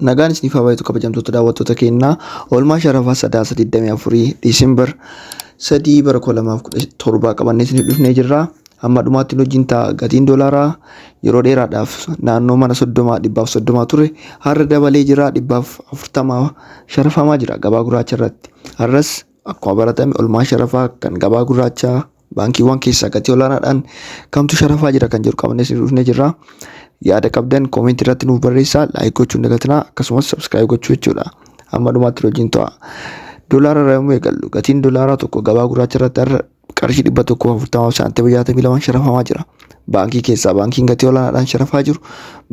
Nagaan isiniif haa baay'atu kabajamtoota daawwattoota keenyaa. Oolmaa sharafaa Sadaasa 24 Diisembar 3 bara 2017 qabannee isiniif dhufnee jirra. Hamma dhumaatti nu wajjin ta'a. Gatiin doolaaraa yeroo dheeraadhaaf naannoo mana 30 130 ture har'a dabalee jira, 140 sharafamaa jira gabaa gurraacha irratti. Har'as akkuma baratame oolmaa sharafaa kan gabaa gurraachaa baankiiwwan keessaa gatii olaanaadhaan kamtu sharafaa jira kan jedhu qabannee isiniif dhufnee jirra. Yaada qabdan koomentii irratti nuuf barreessaa, like gochuu hin dagatinaa, akkasumas subscribe gochuu jechuudha. Hamma dhumaatti wajjin ta'a. Doolaara irraa yommuu eegallu, gatiin doolaaraa tokko gabaa gurraacha irratti har'a qarshii 140 saantima 62 sharafamaa jira. Baankii keessaa baankiin gatii olaanaadhaan sharafaa jiru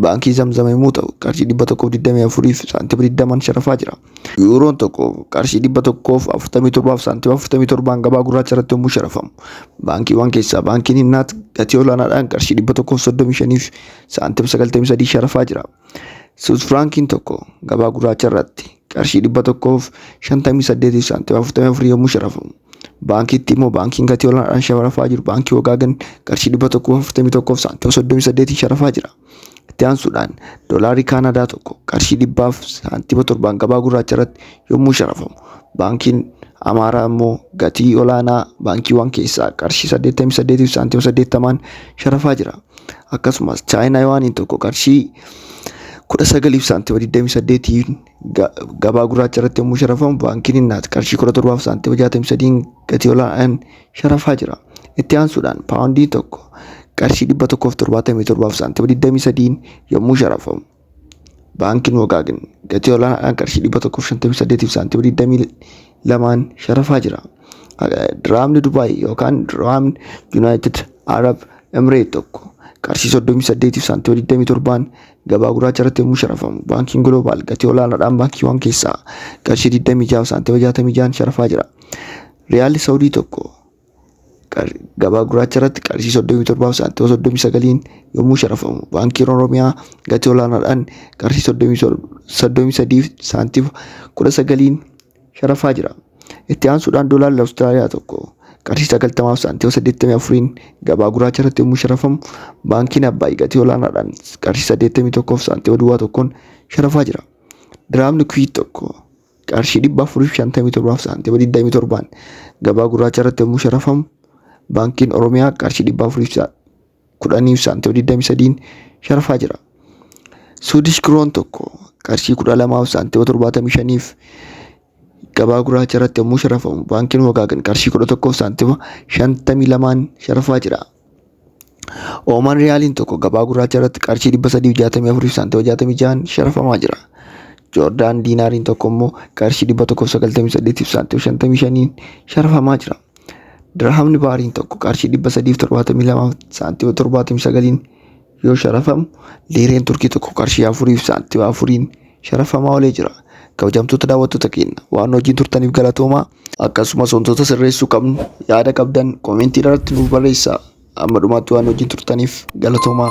baankii Zamzam yommuu ta'u, qarshii 124 fi saantima 20 sharafaa jira. Yuuroon tokko qarshii 147 saantima 47 gabaa gurraacha irratti yommuu sharafamu, baankiiwwan keessaa baankiin Innaat gatii olaanaadhaan qarshii 135 fi saantima 93 sharafaa jira. Suus Firaankiin tokko gabaa gurraacha irratti qarshii 158 fi saantima 44 yommuu sharafamu, baankiitti immoo baankiin gatii olaanaadhaan sharafaa jiru baankii Wagaagan qarshii 141 fi saantima 38 sharafaa jira. Itti aansuudhaan doolaarri Kaanadaa tokko qarshii 100 saantima 7 gabaa gurraacha irratti yommuu sharafamu, baankiin Amaaraa immoo gatii olaanaa baankiiwwan keessaa qarshii 88 fi saantima 80 sharafaa jira. Akkasumas Chaayinaa Yuwaaniin tokko qarshii 19 fi saantima 28 gabaa gurraacha irratti yommuu sharafamu, baankiin Innaat qarshii 17 fi saantima 63 gatii olaanaan sharafaa jira. Itti aansuudhaan paawundiin tokko qarshii 177 fi saantima 23 yommuu sharafamu, baankiin Wagaagin gatii olaanaadhaan qarshii 158 fi saantima 22 sharafaa jira. Diraamni Dubaay yookaan diraamni Yuunaayitid Arab Emireet tokko qarshii 38 fi saantima 27 gabaa gurraacha irratti yommuu sharafamu, baankiin Global gatii olaanaadhaan baankiiwwan keessaa qarshii 26 fi saantima 66 sharafaa jira. Riyaalli Saawudii tokko gabaa gurraacha irratti qarshii 37 fi saantima 39 yommuu sharafamu, baankiin Oromiyaa gatii olaanaadhaan qarshii 33 fi saantima 19 sharafaa jira. Itti aansuudhaan doolaarri Awustiraaliyaa tokko qarshii 90 fi saantima 84 gabaa gurraacha irratti yommuu sharafamu, baankiin Abbaay gatii olaanaadhaan qarshii 81 fi saantima duwwaa tokkoon sharafaa jira. Diraamni Kuwiit tokko qarshii 457 fi saantima 27 gabaa gurraacha irratti yommuu sharafamu, baankiin Oromiyaa qarshii 410 fi saantima 23 sharafaa jira. Suudish kiroon tokko qarshii 12 fi saantima 75 gabaa gurraacha irratti yommuu sharafamu, baankiin Wagaagan qarshii 11 fi saantima 52 sharafaa jira. Oomaan riyaaliin tokko gabaa gurraacha irratti qarshii 364 fi saantima 66 sharafamaa jira. Joordaan diinaariin tokko immoo qarshii 198 fi saantima 55 sharafamaa jira. Dirhamni Baariin tokko qarshii 372 saantima 79 yoo sharafamu, liireen Turkii tokko qarshii 4 fi saantima 4 sharafamaa oolee jira. Kabajamtoota daawwattoota keenya, waan wajjin turtaniif galatoomaa. Akkasumas wantoota sirreessuu qabnu yaada qabdan koomentii irratti nuuf barreessaa. Amma dhumaatti waan wajjin turtaniif galatoomaa.